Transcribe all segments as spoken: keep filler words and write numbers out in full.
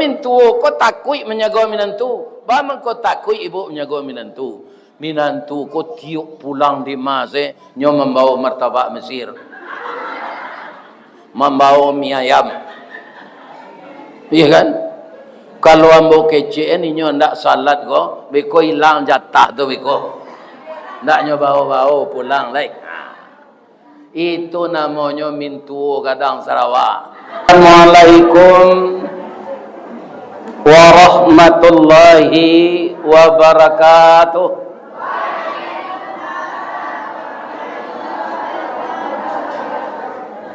Mintuo ko takuik manjago minantu. Baa mangko takuik ibu manjago minantu? Minantu ko tiok pulang di ma se, nyo mambawo martabak Mesir. Mambawo mi ayam. Iyo kan? Kalau ambo kecek, inyo ndak salat ko, beko ilang jatah tu beko. Ndak nyo bawo-bawo pulang lai. Ha. Itu namonyo mintuo gadang sarawa. Assalamualaikum warahmatullahi wabarakatuh.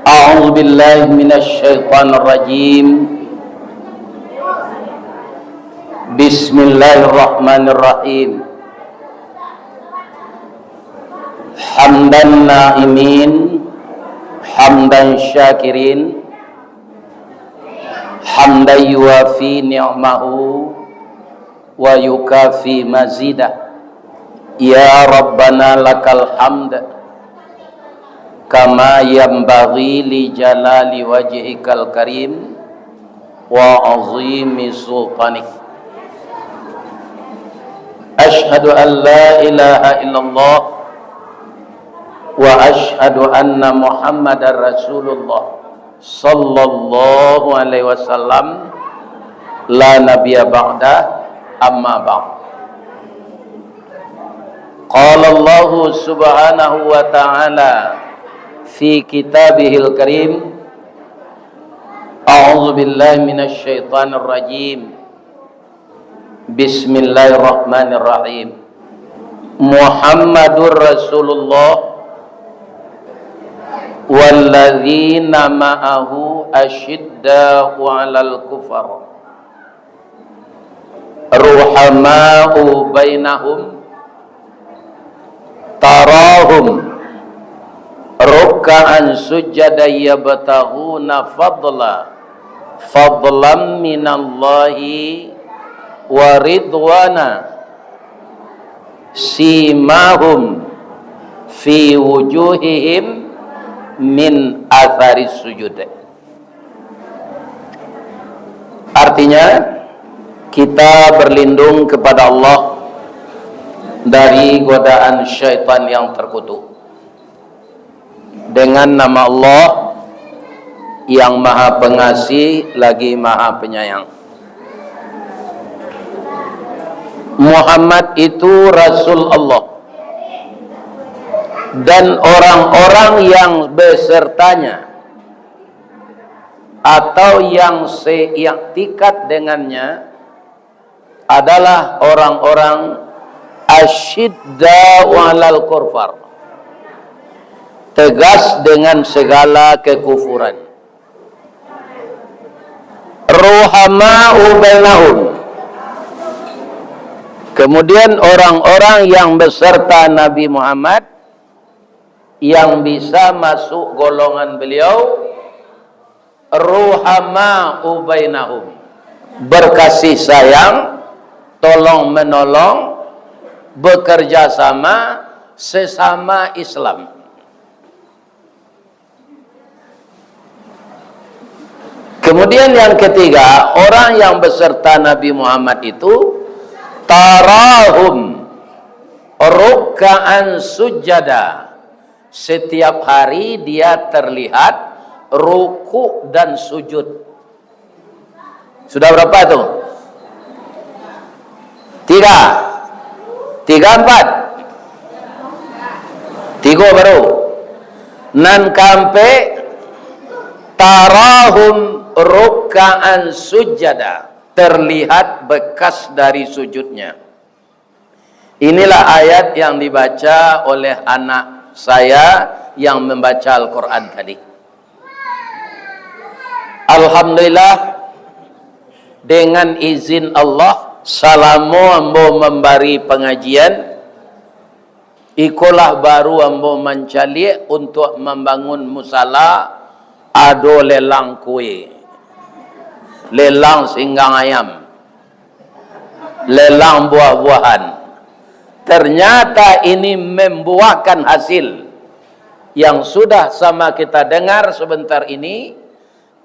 A'udzubillahi minasyaitonirrajim. Bismillahirrahmanirrahim. Hamdan na'imin, hamdan syakirin, hamdan yuwafi ni'mahu wa yukafi mazidah. Ya Rabbana lakal hamd, kama yanbaghi li jalali wajhikal karim wa azimi sultanik. Asyhadu an la ilaha illallah wa asyhadu anna Muhammadar Rasulullah sallallahu alaihi wasallam, la nabiyya ba'dah, amma ba'd. Qala Allahu subhanahu wa ta'ala fi kitabihil karim, a'udzubillahi minasyaitonirrajim. Bismillahirrahmanirrahim. Muhammadur Rasulullah walladzina ma'ahu asyidda'u 'alal kufar ruhama'u bainahum, tarahum ruk'an sujjadan yabtaghuna fadla, fadlan minallahi wa ridwana, simahum fi wujuhihim min atharis sujud. Artinya, kita berlindung kepada Allah dari godaan syaitan yang terkutuk. Dengan nama Allah yang Maha Pengasih lagi Maha Penyayang. Muhammad itu Rasul Allah, dan orang-orang yang besertanya atau yang seiktikat dengannya adalah orang-orang asyidda'u 'alal kufar, tegas dengan segala kekufuran. Ruhama'u bainahum. Kemudian orang-orang yang beserta Nabi Muhammad yang bisa masuk golongan beliau, ruhama'u bainahum, berkasih sayang, tolong menolong, bekerja sama, sesama Islam. Kemudian yang ketiga, orang yang beserta Nabi Muhammad itu, tarahum ruk'an sujjada. Setiap hari dia terlihat rukuk dan sujud. Sudah berapa tu? Tiga. Tiga, empat. Tigo baru. Nan kaampek, tarahum ruk'an sujjada. Terlihat bekas dari sujudnya. Inilah ayat yang dibaca oleh anak saya yang membaca Al-Quran tadi. Alhamdulillah, dengan izin Allah, salamo ambo mambari pangajian, ikolah baru ambo mancaliak untuak mambangun musala, ado lelang kue, lelang singgang ayam, lelang buah-buahan. Ternyata ini membuahkan hasil. Yang sudah sama kita dengar sebentar ini,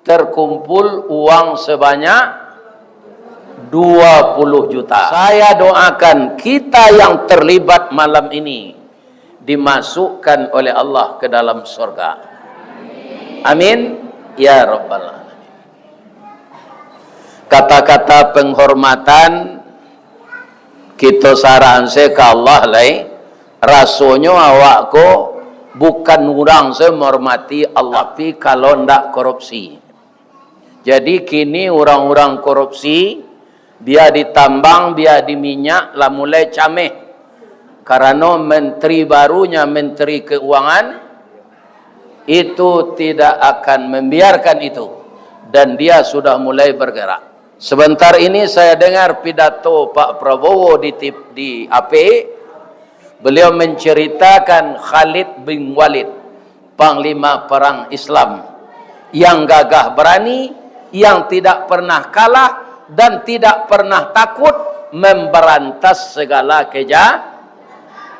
terkumpul uang sebanyak Dua puluh juta. Saya doakan kita yang terlibat malam ini dimasukkan oleh Allah ke dalam surga. Amin. Ya Rabbal Alamin. Kata-kata penghormatan kito sarahan se ka Allah lai. Rasonyo awak ko bukan urang se menghormati Allah, tapi kalau ndak korupsi. Jadi kini urang-urang korupsi, bia di tambang, bia di minyak, lah mulai cameh. Karano menteri barunya, Menteri Keuangan, itu tidak akan membiarkan itu. Dan dia sudah mulai bergerak. Sebentar ini saya dengar pidato Pak Prabowo di tip-, di A P, beliau menceritakan Khalid bin Walid, panglima perang Islam, yang gagah berani, yang tidak pernah kalah, dan tidak pernah takut memberantas segala keja-,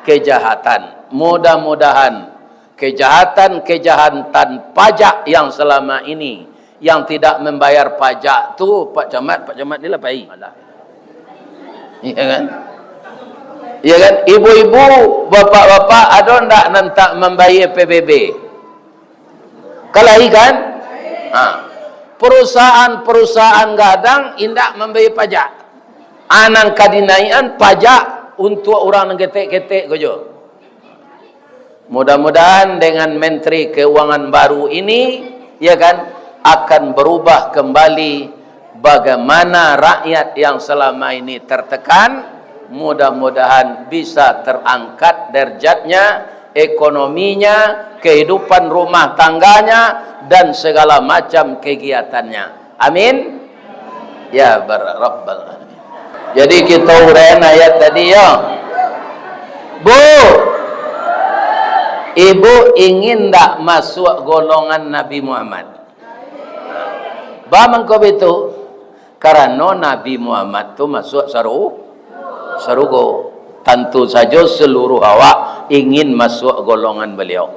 kejahatan. Mudah-mudahan kejahatan-kejahatan pajak yang selama ini, yang tidak membayar pajak tu, Pak Camat, Pak Camat ni lah pai. Alah. Iya kan? Iya kan? Ibu-ibu, bapak-bapak, ado ndak nan tak mambayar P B B? Kalahi kan? Ha. Perusahaan-perusahaan gadang indak mambayar pajak. Anang ka dinaikan pajak untuak urang nan ketek-ketek ko jo. Mudah-mudahan dengan Menteri Keuangan baru ini, ya kan, akan berubah kembali bagaimana rakyat yang selama ini tertekan, mudah-mudahan bisa terangkat derajatnya, ekonominya, kehidupan rumah tangganya, dan segala macam kegiatannya. Amin. Ya bar-, Rabbal Alamin. Jadi, kita uraian ayat tadi, ya. Bu, ibu ingin ndak masuk golongan Nabi Muhammad? Ba mangko bitu, karano Nabi Muhammad tu masuk saru-, sarugo. Tantu sajo seluruh awak ingin masuk golongan beliau.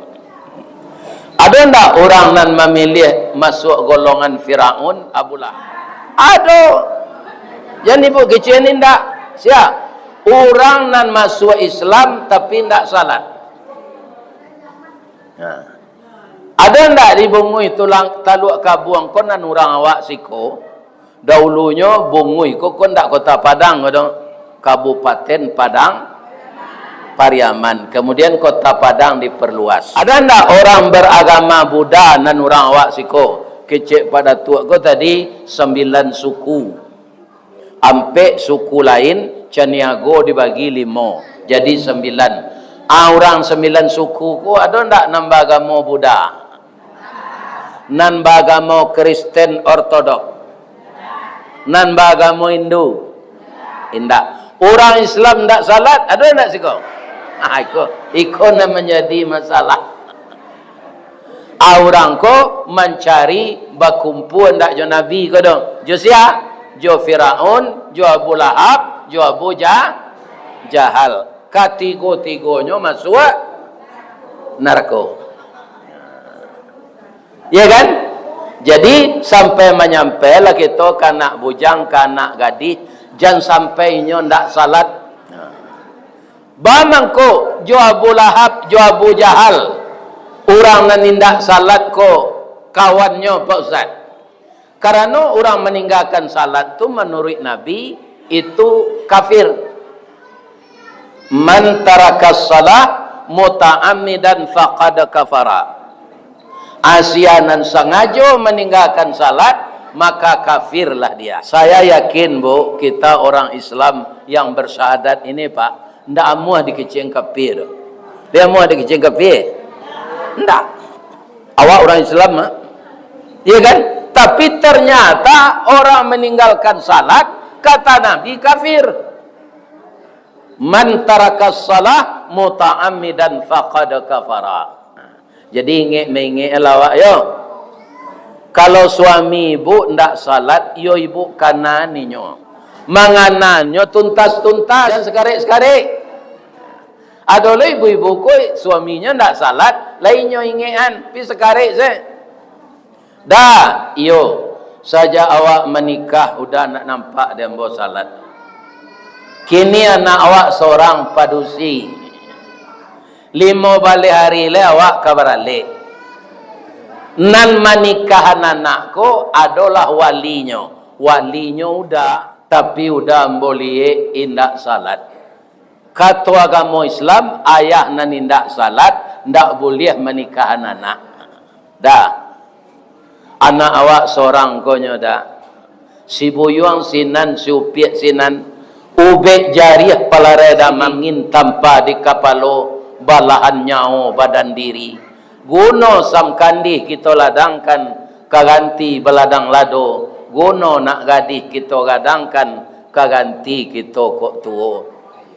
Ado ndak urang nan mamilih masuak golongan Firaun, Abu Lahab? Ado. Jan ibu kecil ni ndak? Sia? Urang nan masuak Islam tapi ndak salat. Nah. Ado ndak di Bunguih Tulang, Taluak Kabuang ko nan urang awak siko? Daulunyo Bunguih ko, ko ndak Kota Padang ko doh, Kabupaten Padang Pariaman. Kemudian Kota Padang diperluas. Ada ndak orang beragama Buddha nan urang awak siko? Kecek Pak Datuak ko tadi, sambilan suku. Ampek suku lain, Caniago dibagi limo, jadi sambilan. Ah, urang sambilan suku ko ado ndak nan baagamo Buddha? Nan baagamo Kristen Ortodok? Nan baagamo Hindu? Indak. Urang Islam ndak salat, ado ndak siko? Ah, iko, iko nan manjadi masalah. Ah, urang ko mancari bakumpua ndak jo Nabi ko doh. Jo sia? Jo Firaun, jo Abu Lahab, jo Abu Ja-, Jahal. Katigo-tigonyo masuak narako. Iya kan? Jadi, sampai manyampai lah kito ka anak bujang, ka anak gadih, jan sampai inyo ndak salat. Nah. Ba mangko jo Abu Lahab, jo Abu Jahal, urang nan indak salat ko kawannyo, Pak Ustaz? Karano urang maninggakan salat tu, manuruik Nabi, itu kafir. "Man tarakas shalah muta'ammidan faqad kafara." Asia nan sangajo maninggakan salat, maka kafirlah dia. Saya yakin, Bu, kita orang Islam yang bersyahadat ini, Pak, ndak amuah dikecek kafir. Dia amuah dikecek kafir? Ndak. Awak orang Islam, ah? Iya kan? Tapi ternyata orang meninggalkan salat, kata Nabi, kafir. "Man tarakas shalah muta'ammidan faqad kafara." Jadi, ingek maingek lah awak, yo. Kalau suami ibu ndak salat, yo ibu kanaan inyo. Manganannyo tuntas-tuntas, jan sakarek-sakarek. Ado lo ibu-ibu ko, suaminyo ndak salat, lai inyo ingekan, pi sakarek se. Dah, iyo. Sajak awak manikah, udah ndak nampak di ambo salat. Kini anak awak sorang padusi. Limo baleh ari lai awak ka baralek. Nan manikahan anak ko adolah walinyo. Walinyo udah, tapi udah ambo liek indak salat. Kato agamo Islam, ayah nan indak salat, ndak buliah manikahan anak. Dah. Anak awak sorang ko nyo dah. Si buyuang sinan, si upiak sinan, ubek jariah palarai damam, angin tampa di kapalo, balahan nyawo badan diri. Guno samkandih kito ladangkan, ka ganti baladang lado, guno nak gadih kito gadangkan, ka ganti kito kok tuo.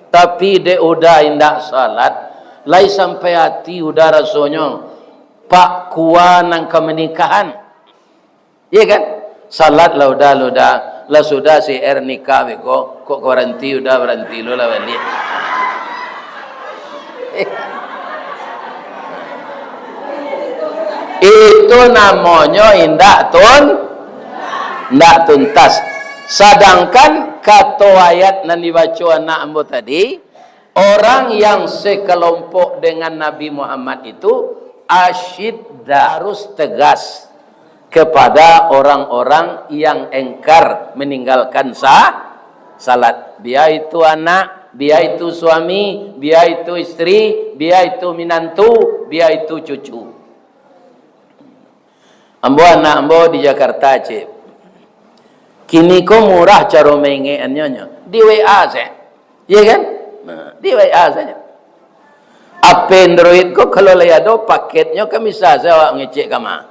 Tapi dek udah indak salat, lai sampai ati udah rasonyo, Pak Kua nan ka manikahan. Iya kan? Salat lah udah, lah udah, lah sudah si R nikah beko, kok ka baranti udah, baranti lo lah baliak. Itu namonyo indak tun-, indak tuntas. Sadangkan kato ayat nan dibaco anak ambo tadi, orang yang sekelompok dengan Nabi Muhammad itu asyidda, harus tegas kepada orang-orang yang engkar meninggalkan sa-, salat. Bia itu anak, bia itu suami, bia itu istri, bia itu minantu, bia itu cucu. Ambo, anak ambo di Jakarta, cek. Kini ko murah caro maingekannyo nyo. Di W A sajo. Iya kan? Nah, di W A sajo. H P Android ko kalau lai ado paketnyo kan bisa sajo awak ngecek kama.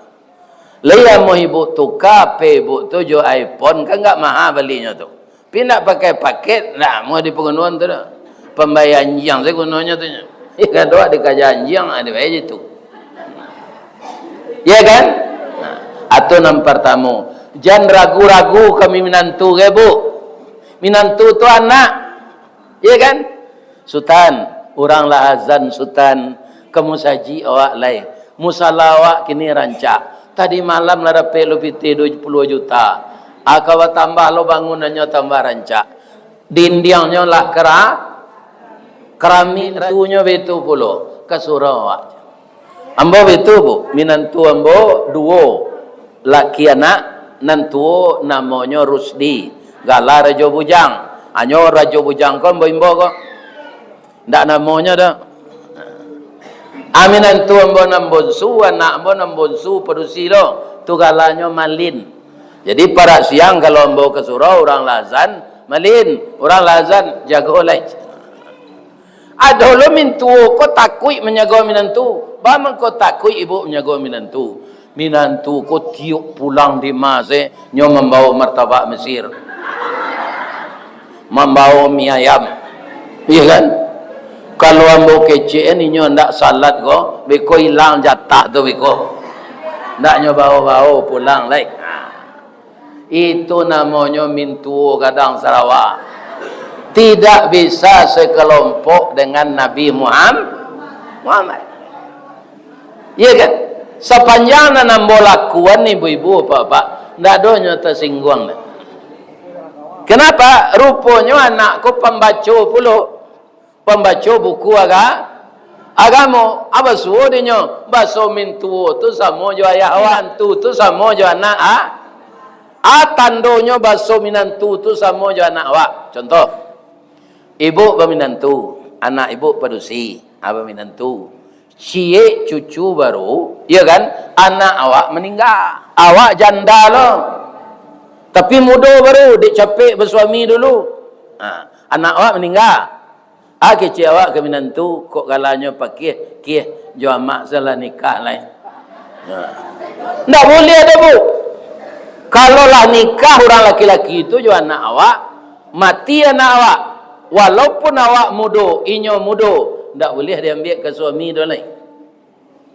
Lai amuah ibuk tuka H P ibuk tu jo iPhone, kan agak maha balinyo tu. Tapi ndak pakai paket, ndak amuah di Pagunuan tu doh. Pambayia anjiang sajo gunonyo tu nyo. Ih, kan tu dikaja anjiang, ado bae je tu. Iya kan? Nah, atu nan partamo, jan ragu-ragu kami minantu, ge, Bu. Minantu tu anak. Iya kan? Sutan, urang lah azan, Sutan, ka musajik awak lai. Musala awak kini rancak. Tadi malam lah dapek lo pitih duo puluah juta. Ah, ka batambah lo bangunannyo tambah rancak. Dindiangnyo lah kera-, keramik, ratunyo baitu pulo. Ka surau awak. Ambo baitu, Bu, minantu ambo duo, laki anak, nan tuo namonyo Rusdi, gala Rajo Bujang. Hanyo Rajo Bujang ko ambo imbau ko. Ndak namonyo doh. Ah, minantu ambo nan bonsu, anak ambo nan bonsu padusi lo, tu galanyo Malin. Jadi, parak siang kalau ambo ka surau, urang lah azan, Malin, urang lah azan, jago lai. Ado lo mintuo ko takuik manjago minantu. Baa mangko takuik ibuk manjago minantu? Minantu ko tiok pulang di ma se, nyo mambawo martabak Mesir. Mambawo mi ayam. Iya kan? Kalau ambo kecek an, inyo ndak salat ko, beko ilang jatah tu beko. Ndak nyo bawo-bawo pulang lai. Ha. Itu namonyo mintuo gadang sarawa. Tidak bisa sekelompok dengan Nabi Muham-, Muhammad. Iya kan? Sapanjang nan ambo lakuan, ibu-ibu, bapak-bapak, ndak ado nyo tasingguang doh. Kenapa? Ruponyo anak ko pambaco pulo. Pambaco buku aga-, agamo. Apo suo dinyo? Baso mintuo tu samo jo ayah awak, minantu tu samo jo anak a-, a tandonyo baso minantu tu samo jo anak awak. Contoh, ibuk baminantu, anak ibuk padusi, a baminantu. Ciek cucu baru, iyo kan, anak awak maningga. Awak janda lo. Tapi mudo baru, dek capek basuami dulu. Ha, anak awak maningga. Ah, kecek awak ka minantu, kok galanyo pakiah, kiah jo amak salah nikah lai. Ha. Ndak buliah doh, Bu. Kalau lah nikah urang laki-laki tu jo anak awak, mati anak awak, walaupun awak mudo, inyo mudo, ndak buliah diambiak ka suami doh lai.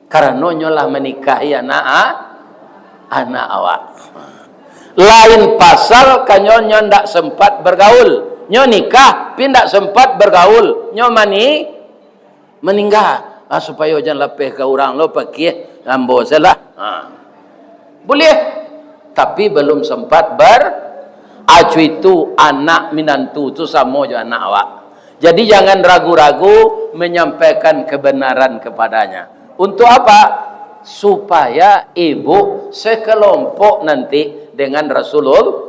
Karano nyo lah manikahi anak a-, anak awak. Lain pasal kanyo nyo ndak sempat bergaul. Nyo nikah, pi ndak sempat bergaul. Nyo mani-, maningga. Ah, supayo jan lapeh ka urang lo, pakiah ambo salah. Ha. Buliah. Tapi belum sempat ber-, acu itu anak minantu tu samo jo anak awak. Jadi jangan ragu-ragu menyampaikan kebenaran kepadanya. Untuk apa? Supaya ibu sekelompok nanti dengan Rasulullah.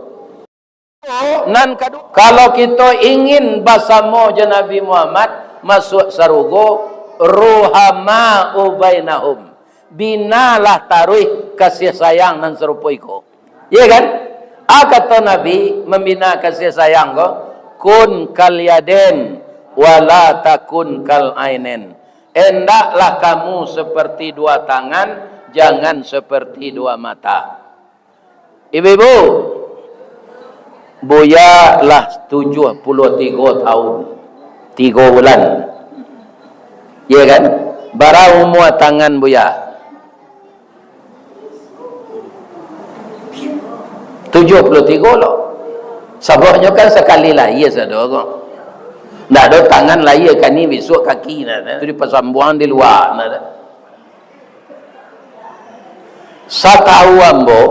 Nan kadu-, kalau kito ingin basamo jo Nabi Muhammad masuak sarugo, ruhama'u bainahum, binalah taruih kasih sayang nan sarupo iko. Iya kan? A kato Nabi mambina kasih sayang ko, "Kun kal yaden, wala takun kal ainen." Endaklah kamu seperti dua tangan, jangan seperti dua mata. Ibu-ibu, Buya lah tujuh puluh tigo tahun, tigo bulan. Iya kan? Bara umua tangan Buya? Tujuh puluh tigo lo. Sababnyo kan sakali lahia sado ko. Ndak ado tangan lahia kini, bisuak kaki, nah, nah. Tu dipasambuang di lua, nah, nah. Satau ambo,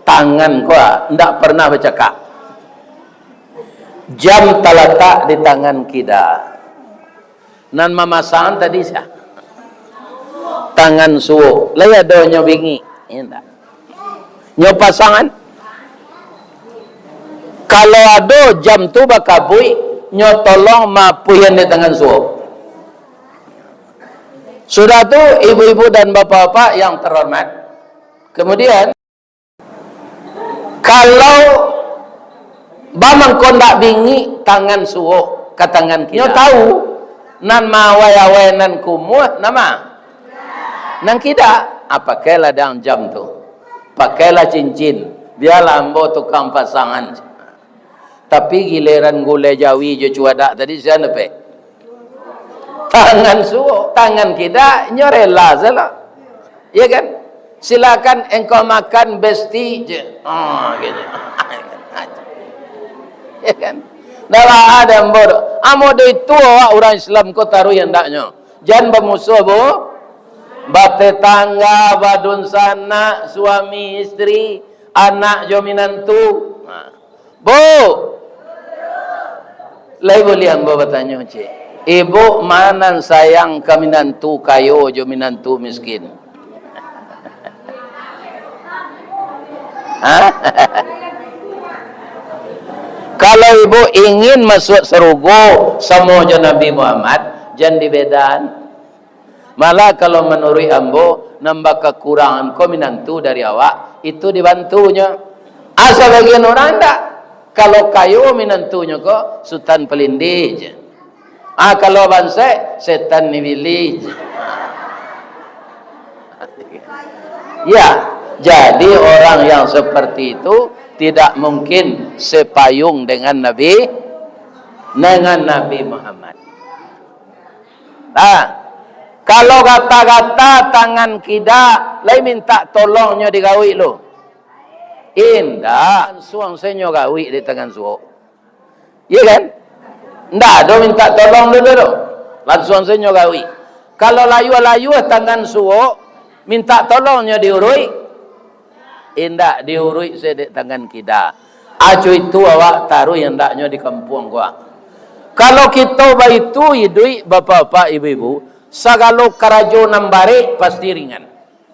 tangan ko, ah, ndak pernah bacakak. Jam talatak di tangan kida. Nan mamasang tadi sia? Tangan suok. Lai ado nyo bingik? Indak. Nyo pasangan? Kalau ado jam tu bakabuik, nyo tolong maapuihan di tangan suok. Sudah tu, ibu-ibu dan bapak-bapak yang terhormat, kemudian, kalau bamangko ndak bingik tangan suok ka tangan kida, nyo tahu, nan maawai-awai nan kumuah, nama? Nan kida. Ah, pakailah dang jam tu. Pakailah cincin. Bialah ambo tukang pasangan. Tapi giliran gulai jawi jo cuadak tadi, sia nan dapek? Tangan suok, tangan kida, nyo rela salah. Ya kan? Silakan engkau makan besti je. Ah, gitu. Ya kan? Dah lah ada ambo tu. Ambo tu itu awak urang Islam ko taruih andaknyo. Jan bamusuah, Bu. Batetangga, badunsanak, suami istri, anak jo minantu. Nah. Bu, lai buliah ambo batanyo, cik? Ibu ma nan sayang ka minantu kayo jo minantu miskin? Hah? Kalau ibu ingin masuak sarugo samo jo Nabi Muhammad, jan dibedaan. Malah, kalau manuruik ambo, nan bakakurangan ko minantu dari awak, itu dibantunyo. Ah, sabagian urang ndak. Kalau kayo minantunyo ko, Sutan Palindih je. Ah, kalau bansaik, Setan Niwili je. Ya, jadi orang yang seperti itu tidak mungkin sepayung dengan Nabi, dengan Nabi Muhammad. Nah, kalau gata-gata tangan kida, lai mintak tolong nyo digawik lo. Indak, lansuang se nyo gawik di tangan suok. Iya kan? Ndak ado mintak tolong dulu tu. Lansuang se nyo gawik. Kalau layuah-layuah tangan suok, mintak tolong nyo diuruik, indak, diuruik se dek tangan kida. Acu itu awak taruih andaknyo di kampuang ko. Kalau kito baitu iduik, bapak-bapak, ibu-ibu, sagalo karajo nan barek pasti ringan.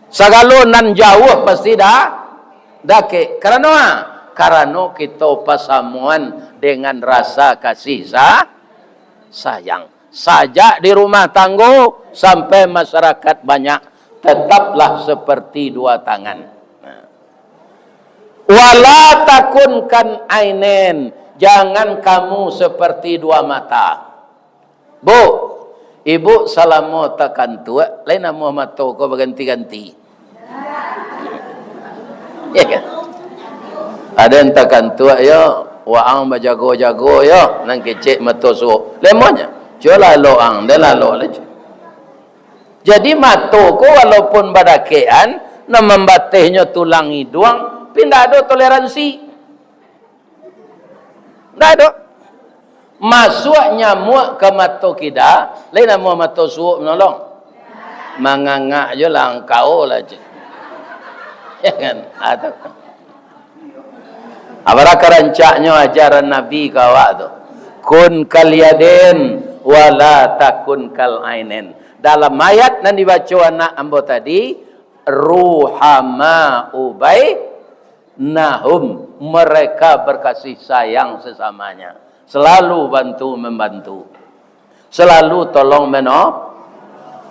Sagalo nan jauah pasti da-, dakek. Karano a? Karano kito pasamoan dengan rasa kasih sa-, sayang. Sajak di rumah tanggo sampai masyarakat banyak, tetaplah seperti dua tangan. Nah. Wala takun kal ainen, jangan kamu seperti dua mata. Bu, ibu salamo takantuak, lai namuah mato ko baganti-ganti. Ya kan? Ado nan takantuak yo, waang bajago-jago yo, nan kecek mato suok. Lemonyo, cubo lalok ang, den lalok lah. Jadi mato ko walaupun badakekan, nan mambatehnyo tulang iduang, tapi ndak ado toleransi. Ndak ado. Masuak nyamuak ka mato kida, lai namuah mato suok manolong. Mangangak jo lah angkau lah, cek. Ya kan? Atau Apalah karancaknyo ajaran Nabi ka awak tu? Kun kal yadain, wala takun kal ainain. Dalam ayat nan dibaco anak ambo tadi, ruhama'u bainahum, mereka berkasih sayang sesamanya, selalu bantu membantu, selalu tolong meno-,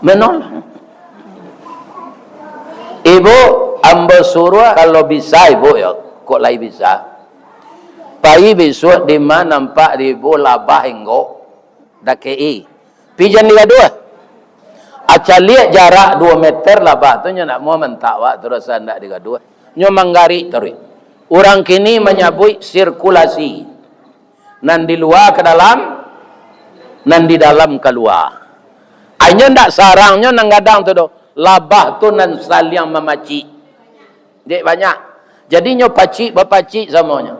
menolong. Ibu, ambo suruah, kalau bisa ibu yo, kok lai bisa, pai bisuak di ma nampak di ibu labah inggok, dakek-i. Pi jan digaduah. Acaliak jarak duo meter labah tu, nyo nak mau mantak awak tu rasa ndak digaduah. Nyo manggarik taruih. Urang kini manyabuik sirkulasi. Nan di lua ka dalam, nan di dalam ka lua. Ainyo ndak sarangnyo nan gadang tu doh. Labah tu nan saliang mamacik. Dek banyak. Jadi nyo pacik bapacik samonyo.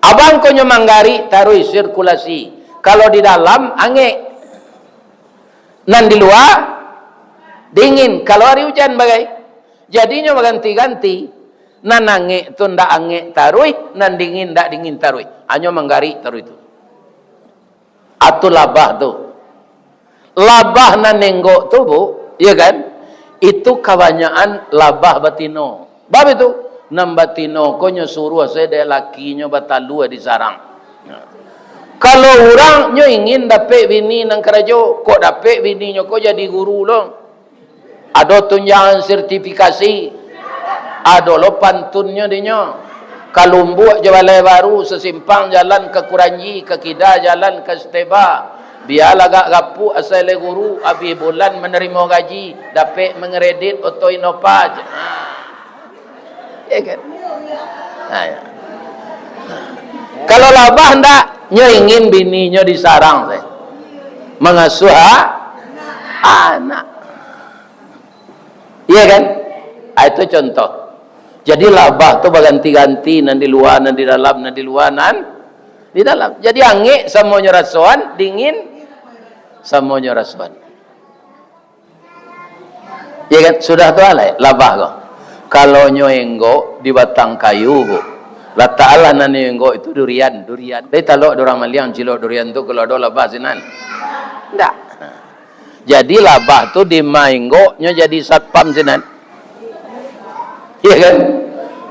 Abang ko nyo manggarik taruih sirkulasi. Kalau di dalam angek. Nan di lua dingin. Kalau ari ujan bagai. Jadinyo baganti-ganti. Nan angek tu ndak angek taruih, nan dingin ndak dingin taruih. Hanyo manggarik taruih tu. Atu labah tu. Labah nan nenggok tu, Bu, ya kan? Itu kabanyakan labah batino. Bab itu, nan batino ko nyo suruah sajo dek lakinyo batalua di sarang. Kalau urang nyo ingin dapek bini nan karajo, kok dapek bininyo ko jadi guru lo. Ado tunjangan sertifikasi, ado lo pantunnyo dinyo. Ka Lumbuk jo Balai Baru, sasimpang jalan ka Kuranji, ka kida jalan ka Steba. Bia lah agak gapuak asai lai guru, abih bulan manarimo gaji, dapek mangaredit oto Innova. Ha. Ya kan? Ha, ya. Kalau labah ndak, nyo ingin bininyo disarang sajo. Mangasuah a-, anak. Iya kan? Ah, itu contoh. Jadi labah tu baganti-ganti, nan di lua, nan di dalam, nan di lua, nan di dalam. Jadi angek samonyo rasoan, dingin samonyo rasoan. Iya kan? Sudah tu alai, labah ko. Kalau nyo enggok di batang kayu, Bu. Latak alah nan nyo enggok itu durian, durian. Dari talok dek urang maliang, cilok durian tu, kalau ado labah sinan. Ndak. Jadi labah tu di ma enggoknyo jadi satpam sinan. Iya kan?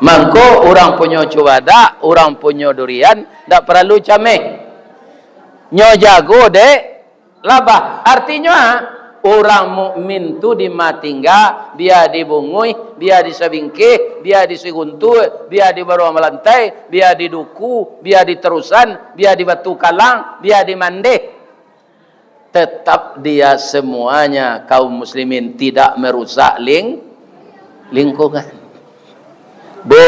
Mangko urang punyo cubadak, urang punyo durian, ndak paralu cameh. Nyo jago dek labah. Artinyo, ah, urang mukmin tu di ma tingga, bia di bunguih, bia di sabingkeh, bia di siguntur, bia di baruang balantai, bia di duku, bia di tarusan, bia di batu kalang, bia di mandeh. Tetap dia semuanya, kaum muslimin, tidak merusak ling-, lingkungan. Bu,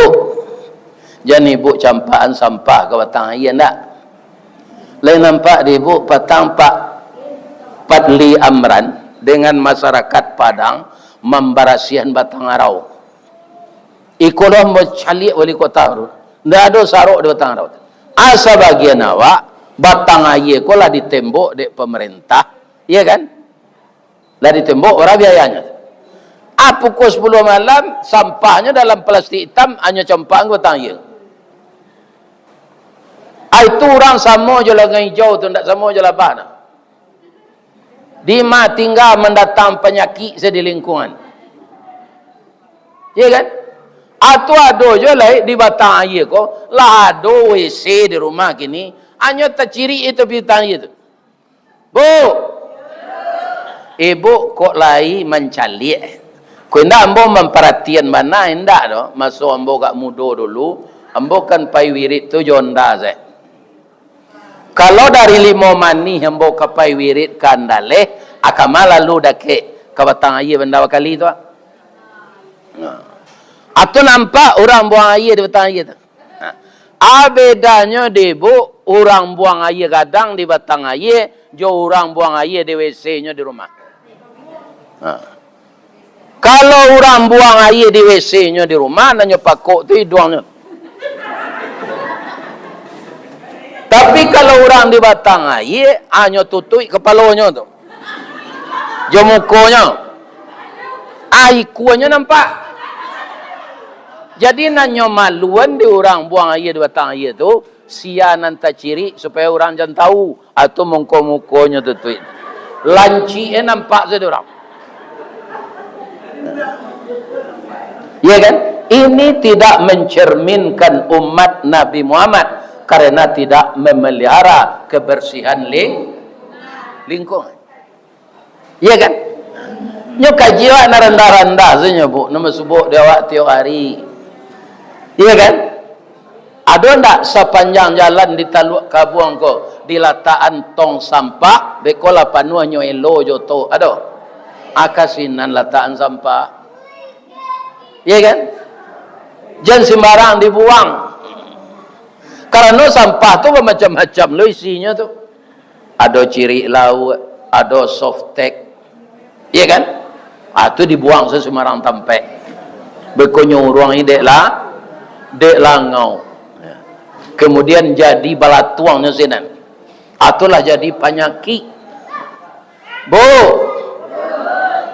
jan ibu campakan sampah ka batang aia, ndak? Lai nampak di ibu patang Pak Fadli Amran dengan masyarakat Padang mambarasiahan Batang Arau? Iko lo ambo caliak wali kota tu. Ndak ado sarok di Batang Arau tu. Asa bagian awak, batang aia ko lah ditembok dek pamarintah, iya kan? Lah ditembok, bara biayanyo? Ah, pukul sapuluah malam, sampahnyo dalam plastik itam, hanyo campakan batang aia. Ah, itu urang samo jo langai ijau tu, ndak samo jo labah tu. Di ma tingga mandatang panyakik sajo di lingkungan. Iya kan? Atau ado jo lai di batang aia ko, lah ado W C di rumah kini, hanyo tacirik itu batang aia tu. Bu, ibu kok lai mancaliak? Ko indak ambo mamparatian bana, indak doh. Maso ambo agak mudo dulu, ambo kan pai wirid tu jo onda sajo. Kalau dari Limo Manih ambo ka pai wirid ka Andaleh, a kama lalu dakek ka batang aia Banda Bakali tu, ah. Nah. Atau nampak urang buang aia di batang aia tu. Nah. A bedanyo dek ibu, urang buang aia gadang di batang aia, jo urang buang aia di W C-nyo di rumah. Nah. Kalau urang buang aia di W C-nyo di rumah, nan nyo pakok tu iduangnyo. Tapi kalau urang di batang aia, hanyo tutuik kapalonyo tu. Jo mukonyo. Ah, ikuanyo nampak. Jadi, nan nyo maluan di urang buang aia di batang aia tu, sia nan tacirik, supayo urang jan tahu, atau muko-mukonyo tutuik. Lancik e nampak sajo urang. Ya kan? Ini tidak mencerminkan umat Nabi Muhammad karena tidak memelihara kebersihan ling-, lingkungan. Iya kan? Nyo kaji awak nan randah-randah sajo, Bu, nan basubauk di awak tiok hari. Iya kan? Ado ndak sapanjang jalan di Taluak Kabuang ko, dilatakan tong sampah, beko lah panuah nyo elo jo tu? Ado? Aka sinan latakan sampah. Iya kan? Jan sembarang dibuang. Karano sampah tu bamacam-macam lo isinyo tu. Ado cirik lauak, ado softtek. Iya kan? Ah, tu dibuang sa-, sembarang tampek. Beko nyo uruang dek la-, dek langau. Ya. Kemudian jadi balatuangnyo sinan. Ah, tu lah jadi panyakik. Bu,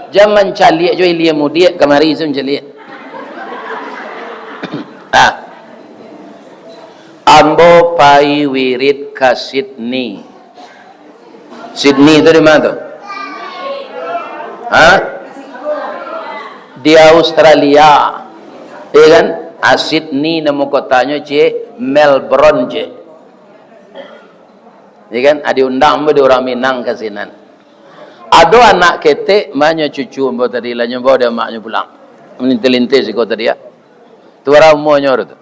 jan mancaliak jo ilia mudiak kamari tu mancaliak. Ah. Ambo pai wirid ka Sydney. Sydney tu di ma tu? Ha? Di Australia. Iya kan? Ah, Sydney namo kotanyo, ciek, Melbourne, ciek. Iya kan? Ah, diundang ambo dek urang Minang ka sinan. Ado anak ketek, ma nyo cucu ambo tadi, lah nyo bao dek amaknyo pulang. Malinteh-linteh siko tadi, ya. Tu bara umuanyo tu.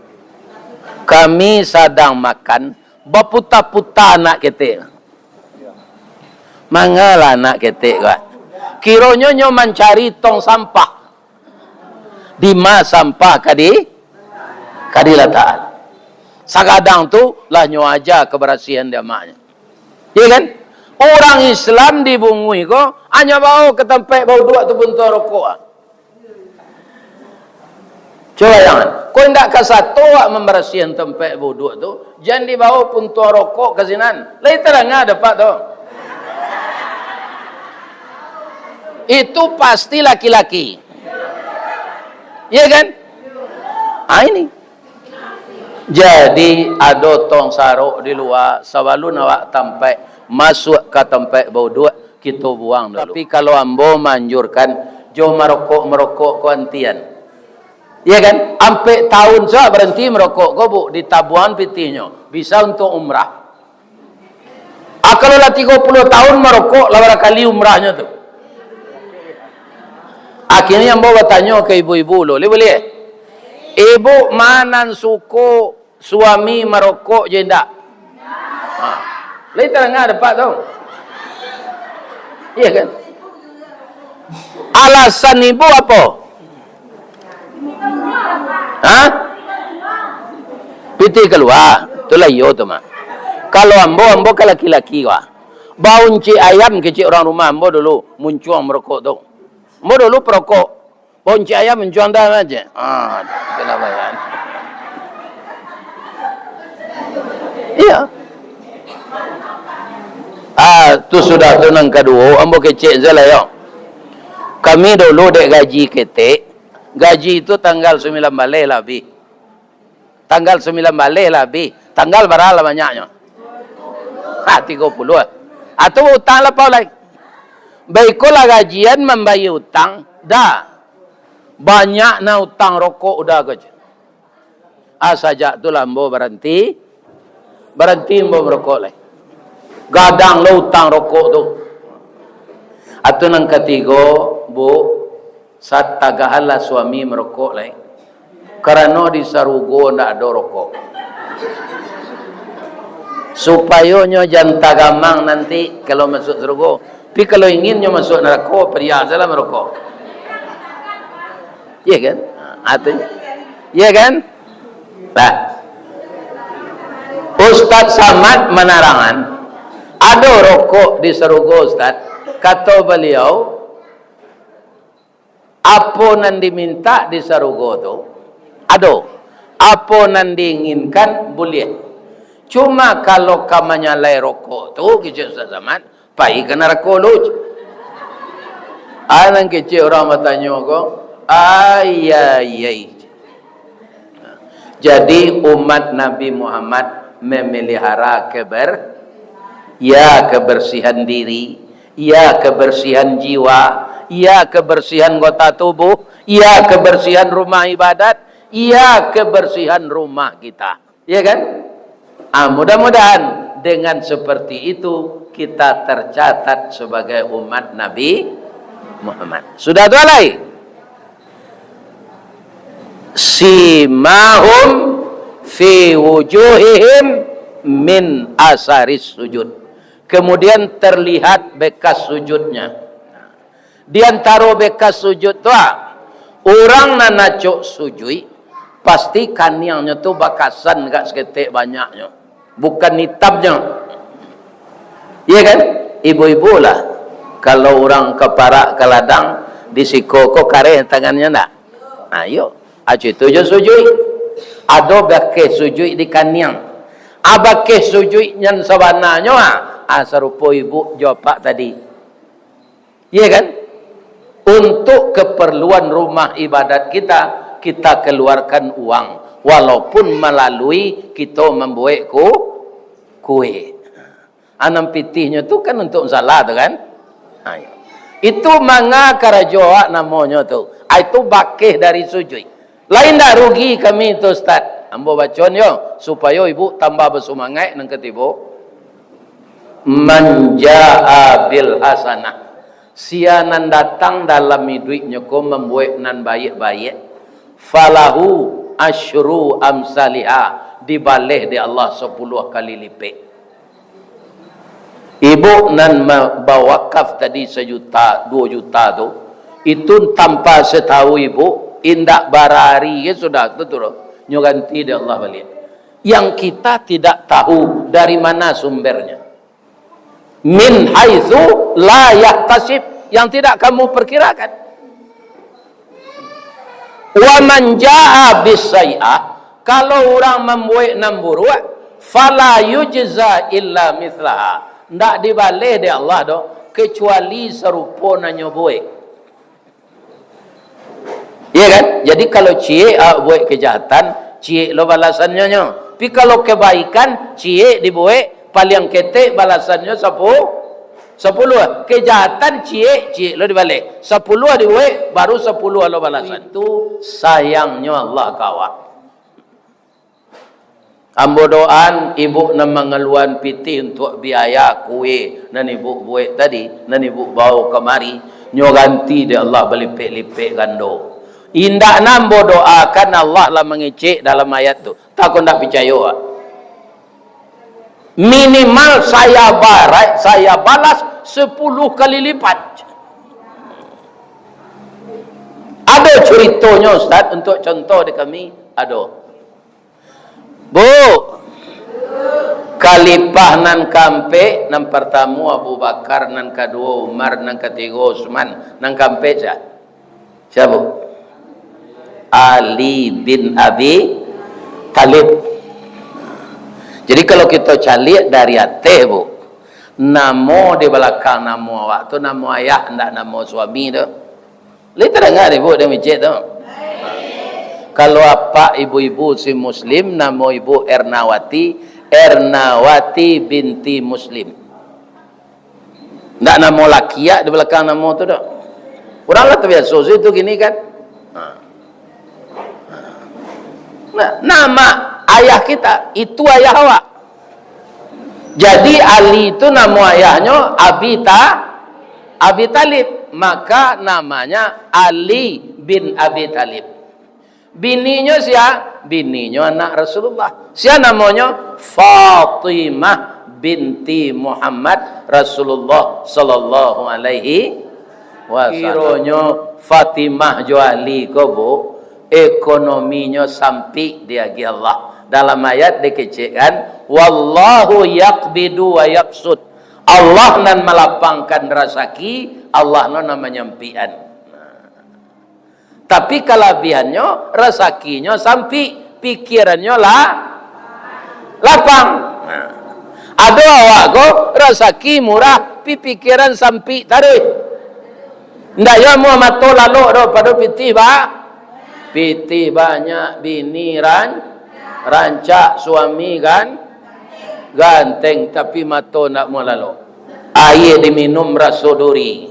Kami sadang makan, baputa-puta anak ketek. Mangalah anak ketek ko. Kironyo nyo mancari tong sampah. Di ma sampah ka di-, ka dilatakan. Sagadang tu lah nyo aja kabarasiahan di amaknyo. Iya kan? Urang Islam di Bunguih ko, hanyo bao ka tampek bauduak tu puntuang rokok ah. Cubo bayangkan, kok indak ka sato awak mambarasiahan tampek bauduak tu, jan dibao puntuang rokok ka sinan. Lai tadanga dapek tu? Itu pasti laki-laki. Iya kan? Ah, ini. Jadi, ado tong sarok di lua, sabalun awak tampek, masuak ka tampek bauduak, kito buang dulu. Tapi kalau ambo maanjurkan, jo marokok-marokok ko antian. Iya kan? Ampek taun sa baranti marokok ko, Bu, ditabuang pitihnyo. Bisa untuak umrah. Ah, kalau lah tigo puluah taun marokok, lah bara kali umrahnyo tu. Akhirnyo ambo batanyo ka ibu-ibu lo, lai buliah? Ibu ma nan suko suami marokok jo indak? Ha. Lai tadanga dapek tu? Iya kan? Alasan ibu apo? Ha? Pitih kalua. Itulah iyo tu mah. Kalau ambo, ambo ka laki-laki ko. Bauncik ayam kecek urang rumah ambo dulu, muncuang marokok tu. Ambo dulu parokok. Bauncik ayam muncuang dah aja. Ah, kena bayar. Iya. Ah, tu sudah tu nan kaduo, ambo kecek salah yo. Kami dulu dek gaji ketek, gaji tu tanggal sambilan baleh lah abih. Tanggal sambilan baleh lah abih. Tanggal bara lah banyaknyo? Ha, tigo puluah. Atau utang lapau lai. Baikolah gajian mambayia utang, dah. Banyak nah utang rokok udah ko. Ah, sajak tu lah ambo baranti, baranti ambo marokok lai. Gadang lo utang rokok tu. Atau nan katigo, Bu, satagahanlah suami marokok lai. Karano di sarugo ndak ado rokok. Supayo nyo jan tagamang nanti kalau masuak sarugo. Tapi kalau ingin nyo masuak narako, padiah salah marokok. Iya kan? Ha, tu. Iya kan? Nah. Ustaz Samad manarangan, ado rokok di sarugo, Ustaz. Kato baliau, apo nan dimintak di sarugo tu, ado. Apo nan diinginkan, buliah. Cuma kalau ka manyalai rokok tu, kecek Ustaz Samad, pai ka narako lu. Ah, nan kecek urang batanyo ko, ai, ai, ai. Jadi, umat Nabi Muhammad memelihara keber-, ya, kebersihan diri, ya, kebersihan jiwa, ya, kebersihan anggota tubuh, ya, kebersihan rumah ibadat, ya, kebersihan rumah kita. Ya kan? Ah, mudah-mudahan dengan seperti itu kita tercatat sebagai umat Nabi Muhammad. Sudah tu alai? Simahum fi wujuhihim min asaris sujud. Kemudian terlihat bekas sujudnya. Di antaro bekas sujud tu, ah, urang nan acok sujuik, pasti kaniangnyo tu bakasan agak saketek banyaknyo. Bukan itamnyo. Iya kan? Ibu-ibu lah. Kalau urang ka parak ka ladang, di siko ko kareh tangannyo ndak? Nah, iyo. Acu itu jo sujuik. Ado bakeh sujuik di kaniang. Ah, bakeh sujuik nan sabananyo, ah, ah, sarupo ibu jo apak tadi. Iya kan? Untuk keperluan rumah ibadat kita, kita keluarkan uang, walaupun melalui kita membuat ku-, kue. Anam pitihnyo tu kan untuk salah tu kan? Ha, iya. Itu manga karajo awak namonyo tu. Ah, itu bakeh dari sujuik. Lain dak rugi kami tu, Ustaz? Ambo bacoan yo, supayo ibu tambah basumangaik nan katibo. Man jaa bil hasanah. Sia nan datang dalam iduiknyo ko mambuek nan baiak-baiak, falahu asyru amsaliha, dibaleh dek Allah sapuluah kali lipek. Ibu nan ma-, bawakaf tadi sajuta, duo juta tu, itu tanpa satahu ibu, indak barari ke sudah tu, tu, nyo ganti dek Allah baliak. Yang kita tidak tahu dari mana sumbernya. Min haitsu la yahtasib, yang tidak kamu perkirakan. Wa man jaa bis sayyi'ah, kalau urang mambuek nan buruak, fala yujza illa mithlaha, ndak dibaleh dek Allah doh, kecuali sarupo nan nyo buek. Iya kan? Jadi, kalau ciek awak buek kejahatan, ciek lo balasannyo nyo. Tapi kalau kebaikan, ciek dibuek, paliang ketek balasannyo sapu-, sapuluah. Kejahatan ciek, ciek lo dibaleh. Sapuluah dibuek, baru sapuluah lo balasan. Itu sayangnyo Allah ka awak. Ambo doaan, ibu nan mangaluan pitih untuak biaya kue nan ibu buek tadi, nan ibu bawa kamari, nyo ganti dek Allah balipek-lipek gando. Indak nan ambo doakan, Allah lah mangecek dalam ayat tu. Tako ndak picayo, ah. Minimal saya barai, saya balas sapuluah kali lipat. Ado curitonyo, Ustaz, untuak contoh di kami? Ado. Bu, khalifah nan kaampek, nan partamo Abu Bakar, nan kaduo Umar, nan katigo Utsman, nan kaampek sia? Sia, Bu? Ali bin Abi Thalib. Jadi, kalau kito caliak dari ateh, Bu, namo di balakang namo awak tu namo ayah, ndak namo suami tu. Lai tadanga dek ibu di masjid tu? Kalau apak ibu-ibu si Muslim, namo ibu Ernawati, Ernawati binti Muslim. Ndak namo laki, ya, di balakang namo tu doh. Urang lah tabiaso situ kini kan. Ha. Nah, nama ayah kita, itu ayah awak. Jadi, Ali tu namo ayahnyo Abi Ta-, Abi Talib, maka namanya Ali bin Abi Talib. Bininyo sia? Bininyo anak Rasulullah. Sia namonyo? Fatimah binti Muhammad Rasulullah sallallahu alaihi wasallam. Kironyo Fatimah jo Ali ko, Bu, ekonominyo sampik diagiah Allah. Dalam ayat dikecekkan, "Wallahu yaqbidu wa yabsut." Allah nan malapangkan rasaki, Allah no nan manyampikan. Tapi kalabiahannyo, rasakinyo sampik, pikirannyo lah lapang. Nah, ado awak ko rasaki murah, pi-, pikiran sampik taruih. Ndak yo amuah mato lalok doh, pado pitih ba-, pitih banyak, bini ran-, Rancak suami kan ganteng, tapi mato ndak mau lalok. Aia diminum raso duri,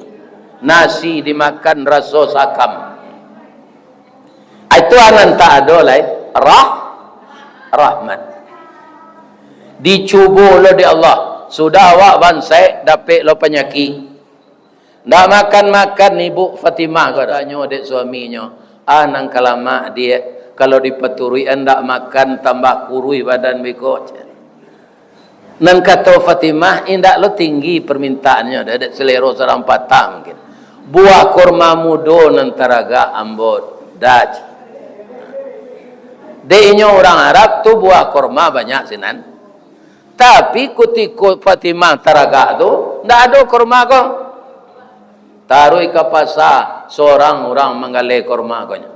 nasi dimakan raso sakam. Itu anan tak ado lai rah-, rahmat. Dicubo lo dek Allah. Sudah awak bansaik, dapek lo panyakik. Ndak makan-makan ibu Fatimah ko. Tanyo dek suaminyo, "Ah, nan ka lamak, Diak, kalau dipaturuik-an ndak makan, tambah kuruih badan beko." Nan kato Fatimah, indak lo tinggi permintaannyo, dek selero surang patah mungkin. Buah kurma mudo nan taragak ambo, dah. Dek inyo urang Arab tu buah kurma banyak sinan. Tapi kutiko Fatimah taragak tu, ndak ado kurma ko. Taruih ka pasa, sorang urang manggaleh kurma ko nyo.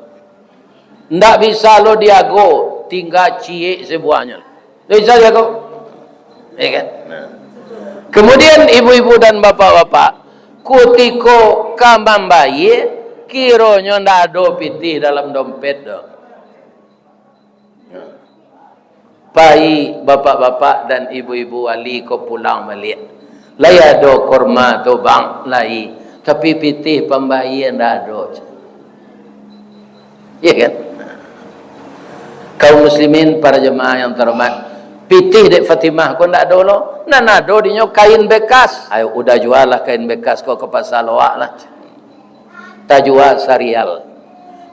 Ndak bisa lo diago, tingga ciek sabuahnyo. Ndak bisa diago. Ya kan? Nah. Kemudian ibu-ibu dan bapak-bapak, kutiko ka mambayia, kironyo ndak ado pitih dalam dompet doh. Pai bapak-bapak dan ibu-ibu wali ko pulang baliak. Lai ado kurma tu, Bang? Lai. Tapi pitih pambayia ndak ado. Ya kan? Kaum muslimin, para jemaah yang terhormat, pitih dek Fatimah ko ndak ado lo. Nan ado dinyo kain bekas. Ayo, udah jual lah kain bekas ko ka pasa loak lah. Tajua sarial.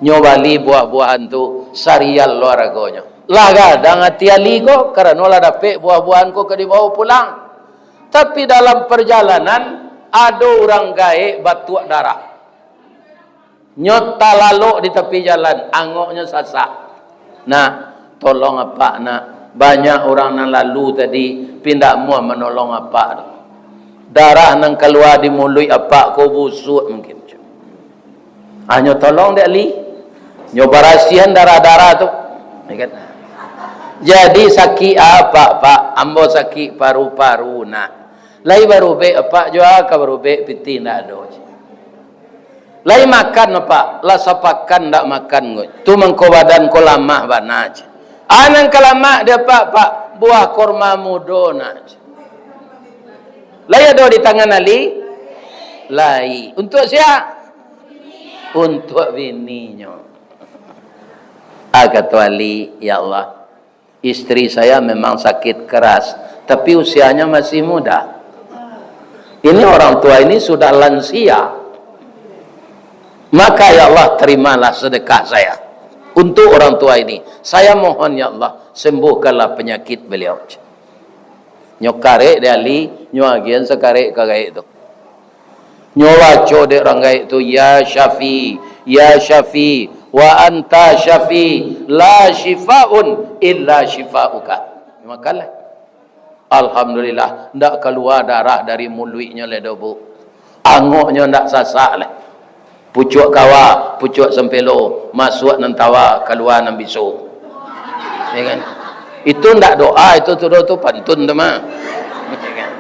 Nyo bali buah-buahan tu, sarial lo aragonyo. Lah gadang ati Ali ko, karano lah dapek buah-buahan ko ka dibawo pulang. Tapi dalam parjalanan, ado urang gaek batuak darah. Nyo talalok di tapi jalan, angoknyo sasak. Nak, tolong apak, nak. Banyak urang nan lalu tadi, tapi ndak amuah manolong apak tu. Darah nan kalua di muluik apak ko busuak mungkin. Ah, nyo tolong dek Ali. Nyo barasiahan darah-darah tu. Ya kan? Jadi sakik apak, Pak? Ambo sakik paru-paru, nak. Lai barubek apak, jua ka barubek pitih ndak ado. Lai makan apak, lah sapakan ndak makan ko. Tu mangko badan ko lamah bana, ceh. Ah, nan ka lamak dek apak, Pak, buah kurma mudo, nak, ceh. Lai ado di tangan Ali? Lai. Untuak sia? Untuak bininyo. Ah, kato Ali, "Ya Allah, istri saya memang sakit keras, tapi usianya masih muda. Ini orang tua ini sudah lansia. Maka, ya Allah, terimalah sedekah saya untuk orang tua ini. Saya mohon, ya Allah, sembuhkanlah penyakit beliau." Nyo karek dek Ali, nyo agiahan sakarek ka gaek tu. Nyo baco dek urang gaek tu, "Ya Syafi, ya Syafi, wa anta Syafi, la syifaun illa syifauka." Makanlah. Alhamdulillah, ndak kalua darah dari muluiknyo lai doh, Bu. Angoknyo ndak sasak lai. Pucuak kawa, pucuak sampelo, masuak nan tawa, kalua nan biso. Ya kan? Itu ndak doa, itu tu, tu pantun tu mah. Ya kan?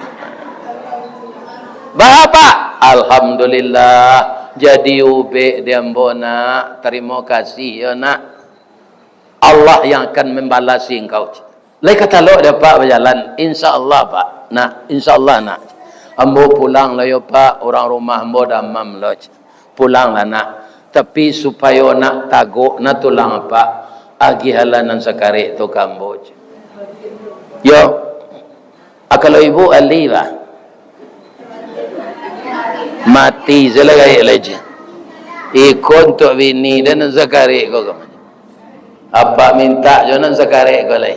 Bapak, alhamdulillah, jadi ubek di ambo, nak. Tarimo kasih yo, nak. Allah yang akan membalasi engkau. Lai ka talok dek apak bajalan. Insya Allah, Pak. Nak, insya Allah, nak. Ambo pulang lah yo, Pak. Urang rumah ambo damam lo. Pulanglah, nak. Tapi supayo nak tagok na tulang apak, agiahlah nan sakarek tu ka ambo. Yo. Ah, kalau ibu Ali, bah. Mati se lah gaek lai, ceh. Iko untuak bini den nan sakarek ko, ka mano? Apak mintak jo nan sakarek ko lai.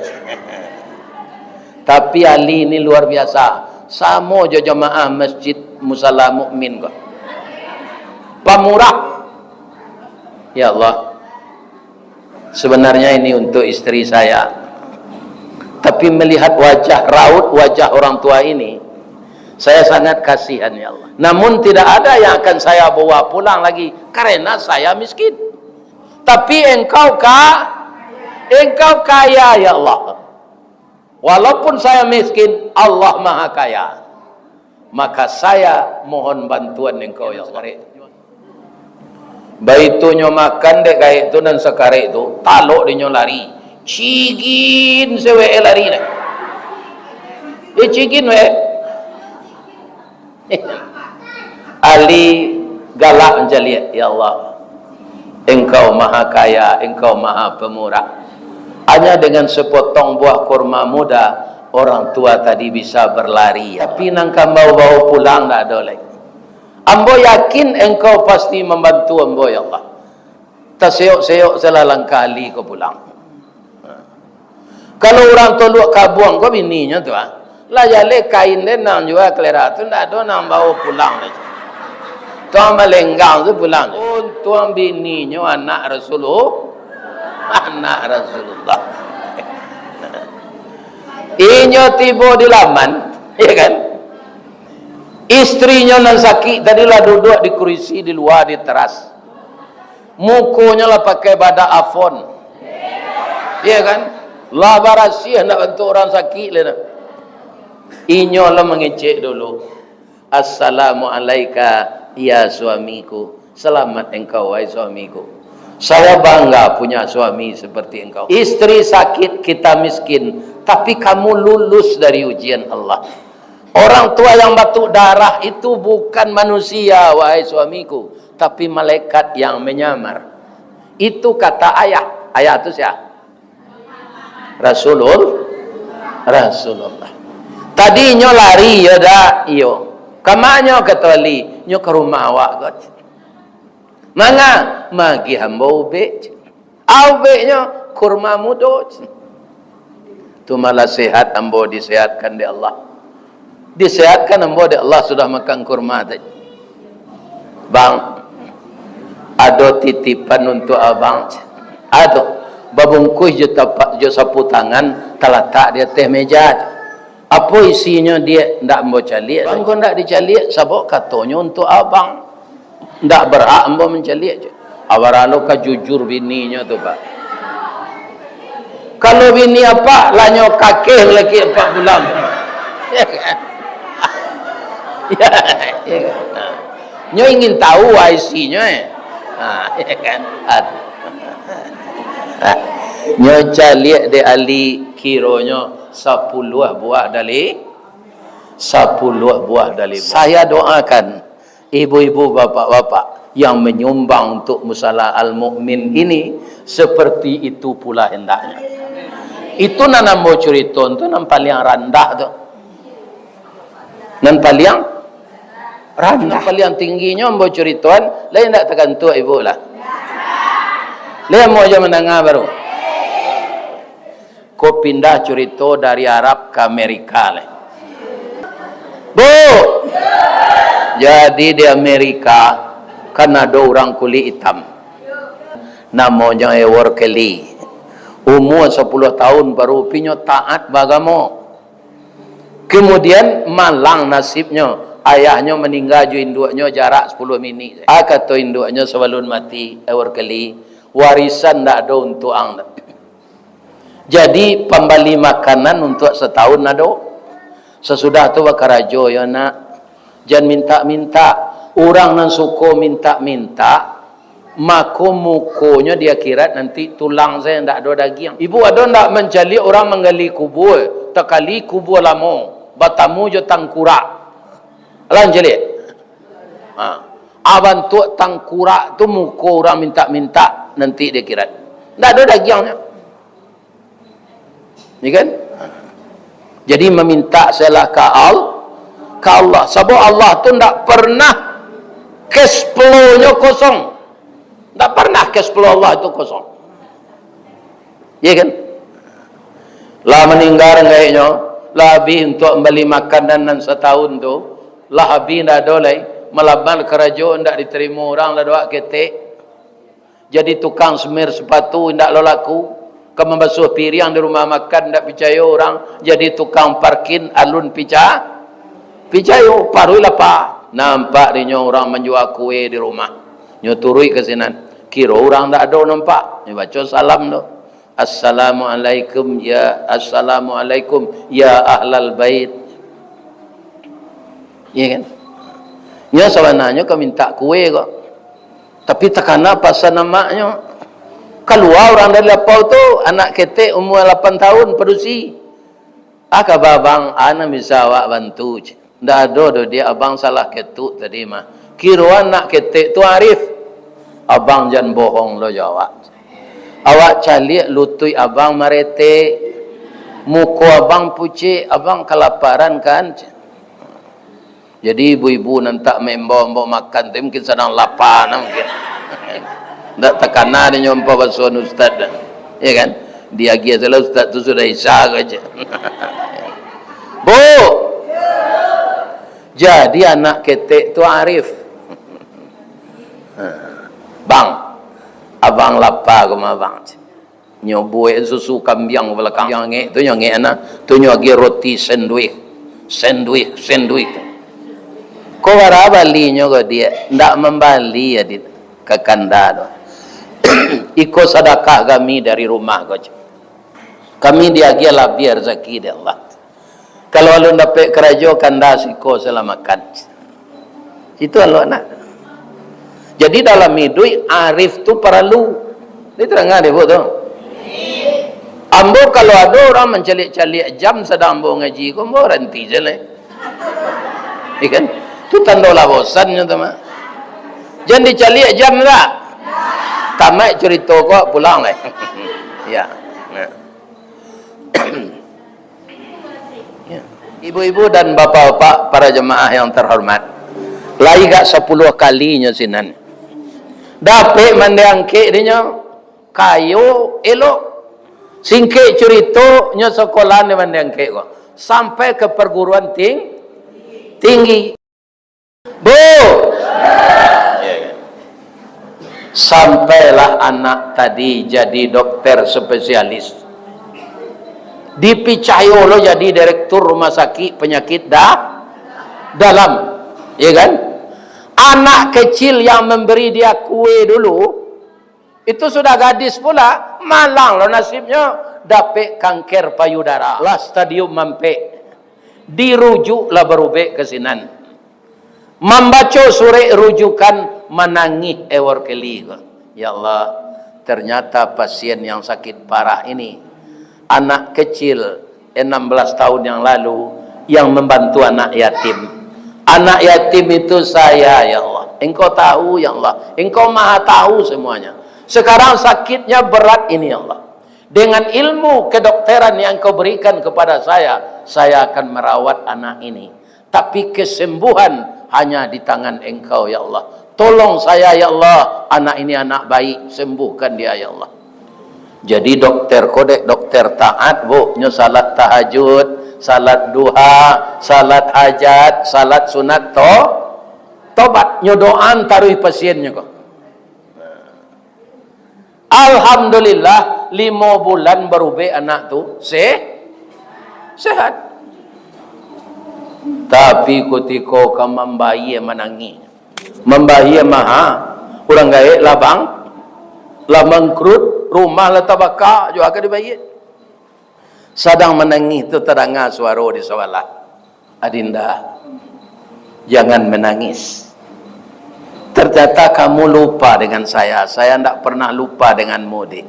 Tapi Ali ni luar biasa. Samo jo jamaah Masjid Musala Mukmin ko. Pamurah. Ya Allah. Sebenarnya ini untuk istri saya. Tapi melihat wajah, raut wajah orang tua ini, saya sangat kasihan, ya Allah. Namun tidak ada yang akan saya bawa pulang lagi, karena saya miskin. Tapi engkau ka-, engkau kaya, ya Allah. Walaupun saya miskin, Allah Maha Kaya. Maka saya mohon bantuan engkau, ya Allah. Baitu nyo makan dek gaek tu nan sakarek tu, talok dinyo lari. Cigin sewek lari dah. Eh, cigin wek. Ali galak mancaliak, "Ya Allah, Engkau Maha Kaya, Engkau Maha Pemurah. Hanya dengan sepotong buah kurma muda, orang tua tadi bisa berlari. Tapi nan ka ambo bawa pulang ndak ado lai. Ambo yakin Engkau pasti mambantu ambo, ya Allah." Taseyok-seyok salah langkah Ali ko pulang. Kalau urang Toluak Kabuang ko bininyo tu, ah. Lah jaleh kain den nan jua kalera tu, ndak ado nan bawa pulang lai. Tuang malenggang tu pulang. Untuang bininyo anak Rasulullah. Anak Rasulullah. Inyo tibo di laman, ya kan? Istrinyo nan sakik tadi lah duduak di kurisi di lua, di teras. Mukonyo lah pakai badak Avon. Iya kan? Lah barasiah, ndak bantuak urang sakik lai nah. Inyo lah mangecek dulu. "Assalamu alaika, ya suamiku. Selamat engkau, wahai suamiku. Saya bangga punya suami seperti engkau. Istri sakit, kita miskin, tapi kamu lulus dari ujian Allah. Orang tua yang batuk darah itu bukan manusia, wahai suamiku, tapi malaikat yang menyamar." Itu kata ayah. Ayah tu sia? Rasulul-, Rasulullah. Tadi nyo lari, yo dak? Iyo. Ka ma nyo, kato Ali? Nyo ka rumah awak ko. Manga? Magiah ambo ubek. Ubeknyo kurma mudo. Tu malah sehat ambo, disehatkan dek Allah. Disehatkan ambo dek Allah sudah makan kurma tadi. "Bang, ado titipan untuak abang." Ado, babungkuih jo tapak, jo sapu tangan, talatak di ateh meja. "Apo isinyo, Diak?" "Ndak ambo caliak." "Bang, kok ndak dicaliak, sabab katonyo untuak abang." Ndak berhak ambo mancaliak, cek. Awaralu ka jujur bininyo tu, Pak. Kalau bini apak, lah nyo kakeh laki apak pulang. Ya, ya. Nyo ingin tahu isinyo, eh. Ha, ya kan? Aduh. Nyo caliak dek Ali, kironyo sapuluah buah dali-, sapuluah buah dalimu. Saya doakan, ibu-ibu, bapak-bapak yang menyumbang untuk Musala Al-Mukmin ini, seperti itu pula hendaknya. Itu nan ambo curito tu nan paliang randah tu. Nan paliang randah. Nan paliang tingginyo ambo curitoan, lai ndak tagantuak ibu lah. Lai ambo aja mandanga baru. Ko pindah curito dari Arab ka Amerika lai. Bu! Jadi di Amerika, kan ado urang kulik itam. Namonyo Howard Kelly. Umua sapuluah taun baru, tapi nyo taat baagamo. Kemudian malang nasibnyo, ayahnyo maningga jo induaknyo jarak sapuluah minik. Ah, kato induaknyo sabalun mati, Howard Kelly, "Warisan ndak ado untuak ang." Jadi, pambali makanan untuak satahun ado. Sasudah tu bakarajo yo, nak. Jan mintak-mintak. Urang nan suko mintak-mintak, mako mukonyo di akhirat nanti tulang sajo, ndak ado dagiang. Ibu ado ndak mancaliak urang manggali kubua, takali kubua lamo, batamu jo tangkurak? Alah mancaliak? Ha. Ah, bantuak tangkurak tu muko urang mintak-mintak nanti di akhirat. Ndak ado dagiangnyo. Ya kan? Jadi, mamintak sajolah ka Al-, ka Allah. Sabab Allah tu ndak pernah cash flow-nyo kosong. Ndak pernah cash flow Allah tu kosong. Ya kan? Lah maningga gaeknyo, lah abih untuak mambali makanan nan satahun tu, lah abih ndak ado lai, malamar karajo ndak ditarimo urang, lah doak ketek. Jadi tukang semir sepatu indak lo laku, ka mambasuah piriang di rumah makan indak picayo urang, jadi tukang parkir alun pica-, picayo, paruik lapa. Nampak dinyo urang manjua kue di rumah. Nyo turuik ka sinan. Kiro urang ndak ado nampak. Nyo baco salam tu. "Assalamualaikum ya, assalamualaikum ya ahlal bait." Iya kan? Nyo sabananyo ka mintak kue ko. Tapi takana pasan amaknyo. Kalua urang dari lapau tu, anak ketek umua lapan tahun, padusi. "Ah, kaba abang, a nan bisa awak bantu?" cek. "Ndak ado doh, Diak, abang salah ketuk tadi mah. Kiro anak ketek tu arif." "Abang jan bohong lo jo awak. Awak caliak lutuik abang maretek, muko abang pucek, abang kalaparan kan?" cek. Jadi ibu-ibu nan tak maimbau-imbau makan tu mungkin sadang lapa nah mungkin. Ndak takana dinyo ampau basuahan ustaz dah. Ya kan? Diagiah salah ustaz tu sudah isya ko aja. Bu! Jadi anak ketek tu arif. "Bang, abang lapa ko mah, Bang." Nyo buek susu kambiang balakang. Nyo angek tu, nyo angek anak. Tu nyo agiah roti sandwich. Sandwich, sandwich. "Ko bara balinyo ko, Diak?" "Ndak mambali, Adit, ka kanda tu. Iko sadakah kami dari rumah ko, cek. Kami diagiah labiah rasaki dek Allah. Kalau alun dapek karajo, kanda siko salah makan." Itu alun nak. Jadi dalam iduik, arif tu paralu. Diterangkan dek ibu tu. Ambo kalau ado urang mancaliak-caliak jam sadang ambo ngaji ko, ambo ranti se lai. Iya kan? Tu tando lah bosannyo tu mah. Jan dicaliak jam lah. Tamaik curito ko, pulang lai. Ya. Nah. Ya. Ibu-ibu dan bapak-bapak, para jemaah yang terhormat, lai gak sapuluah kalinyo sinan. Dapek mandai angkek dinyo, kayo, elok. Singkek curito, nyo sakolah di mandai angkek ko. Sampai ke perguruan ting-, tinggi. Bu! Sampailah anak tadi jadi dokter spesialis. Dipicayo lo jadi direktur rumah sakit penyakit da-, dalam. Ya kan? Anak kecil yang memberi dia kue dulu, itu sudah gadis pula, malang lo nasibnyo, dapek kanker payudara. Lah stadium ampek, dirujuk lah barubek ka sinan. Mambaco surek rujukan, manangih ewor keli ko. Ya Allah, ternyata pasien yang sakit parah ini, anak kecil enam belas tahun yang lalu, yang membantu anak yatim. Anak yatim itu saya, ya Allah. Engkau tahu, ya Allah. Engkau Maha Tahu semuanya. Sekarang sakitnya berat ini, ya Allah. Dengan ilmu kedokteran yang Engkau berikan kepada saya, saya akan merawat anak ini. Tapi kesembuhan hanya di tangan Engkau, ya Allah. Tolong saya, ya Allah. Anak ini anak baik, sembuhkan dia, ya Allah. Jadi dokter ko dek dokter taat, Bu. Nyo salat tahajud, salat duha, salat hajat, salat sunat to-, tobat. Nyo doaan taruih pasiennyo ko. Alhamdulillah, limo bulan barubek anak tu, se-, sehat. Tapi kutiko ka mambayia manangih. Mambayia maha, urang gaek lah bang-, lah bangkrut, rumah lah tabaka, jua ka dibayia. Sadang manangih tu tadanga suaro di sabalah, "Adinda, jangan menangis. Ternyata kamu lupa dengan saya. Saya ndak pernah lupa denganmu, Dik.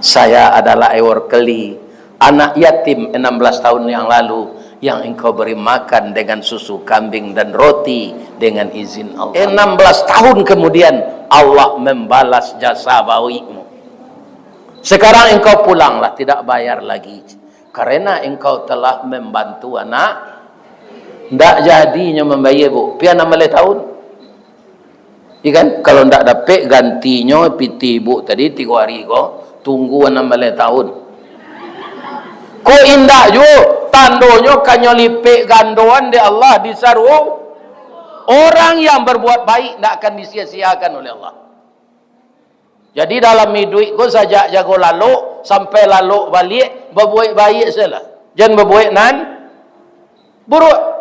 Saya adalah Ewor Keli, anak yatim enam belas tahun yang lalu, yang engkau beri makan dengan susu kambing dan roti dengan izin Allah. Enam belas tahun kemudian, Allah membalas jasa baikmu. Sekarang engkau pulanglah, tidak bayar lagi. Karena engkau telah membantu anak." Ndak jadinyo mambayia, Bu. Pian ambaleh tahun. Iya kan? Kalau ndak dapek gantinyo pitih ibu tadi tigo hari ko, tunggu anam baleh tahun. Ko indak juo, tandonyo ka nyo lipek gandoan dek Allah di saru-, orang yang berbuat baik ndak akan disia-siakan oleh Allah. Jadi dalam iduik ko sajak jago lalok sampai lalok baliak, babuek baiak sajolah. Jan babuek nan buruak.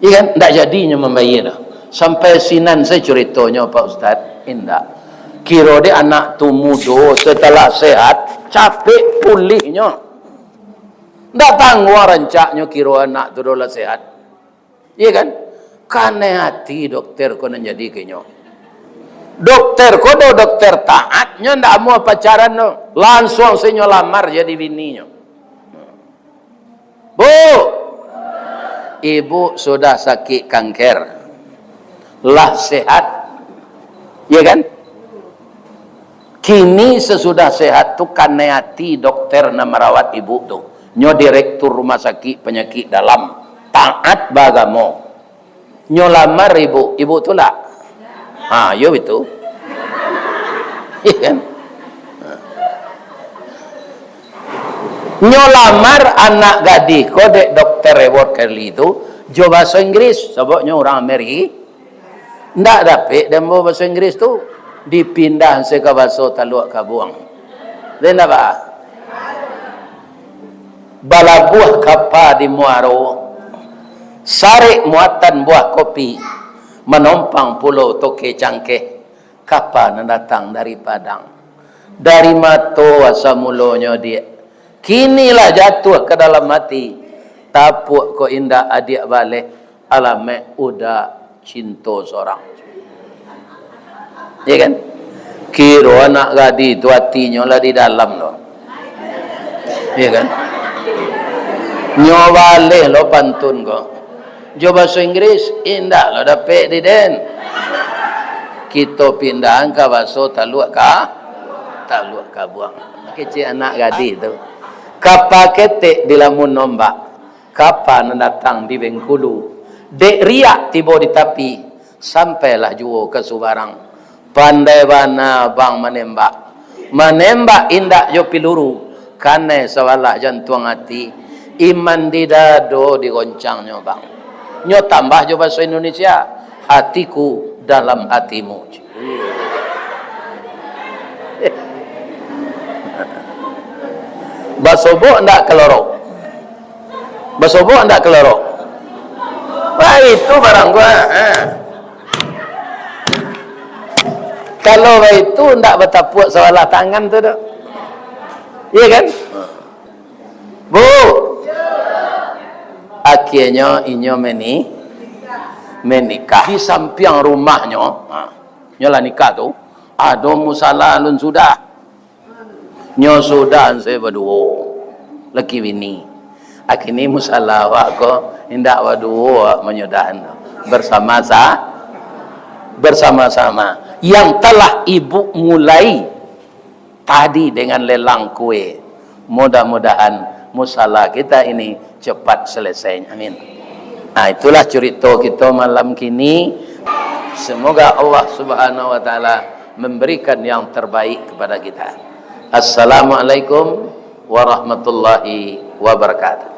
Iya kan? Ndak jadinyo mambayia doh. Sampai sinan sajo curitonyo, Pak Ustaz. Indak. Kiro dek anak tu mudo, setelah sehat, capek pulihnyo. Ndak tangguang rancaknyo kiro anak tu doh lah sehat. Iya kan? Kanai ati dokter ko nan jadi ka inyo. Dokter ko do dokter taat, nyo ndak amuah pacaran tu. Lansuang se nyo lamar jadi bininyo. Bu, ibu sudah sakik kanker. Lah sehat. Iya kan? Kini sesudah sehat tu kanai ati dokter nan marawat ibu tu. Nyo direktur rumah sakik panyakik dalam. Taat baagamo. Nyo lamar ibu, ibu tulak. Ha, yo bitu. Iya kan? Nyo lamar anak gadih ko dek dokter Edward Carley tu, jo baso Inggris, sabab nyo urang Ameri-, ndak dapek den baso baso Inggris tu, dipindah se ka baso Taluak Kabuang. Den ndak ba? Balabuah kapa di muaro, sarek muatan buah kopi, manompang pulo toke cangkeh, kapa nan datang dari Padang. Dari mato asa mulonyo, Diak, kini lah jatuah ka dalam ati, tapuak ko indak adiak baleh, alamaik uda cinto sorang. Iya kan? Kiro anak gadih tu atinyo lah di dalam lo. Iya kan? Nyo baleh lo pantun ko. Jo baso Inggris, indak lo dapek di den. Kito pindahan ka baso Taluak Ka-, Taluak Kabuang. Kecek anak gadih tu. Kapa ketek dilamun ombak. Kapa nan datang di Bengkulu, dek riak tibo di tapi, sampailah juo ka subarang. Pandai bana abang manembak. Manembak indak jo piluru, kanai sabalah jantuang ati. Iman di dado digoncangnyo, bang. Nyo tambah jo baso Indonesia, hatiku dalam hatimu. Basobok ndak kalorok? Basobok ndak kalorok? Baitu barang gua. Ha. Kalau baitu, ndak batapuak sabalah tangan tu doh. Iya kan? Bu, akhirnyo inyo meni-, menikah. Di sampiang rumahnyo, ha, nyo lah nikah tu, ado musala alun sudah. Nyo sudah se baduo, laki bini. Akini musala awak ko indak baduo awak manyudahan tu. Bersama sa-, bersama-sama. Yang telah ibu mulai tadi dengan lelang kue. Mudah-mudahan musala kita ini cepat selesai. Amin. Nah, itulah curito kito malam kini. Semoga Allah Subhanahu wa Ta'ala memberikan yang terbaik kepada kita. Assalamualaikum warahmatullahi wabarakatuh.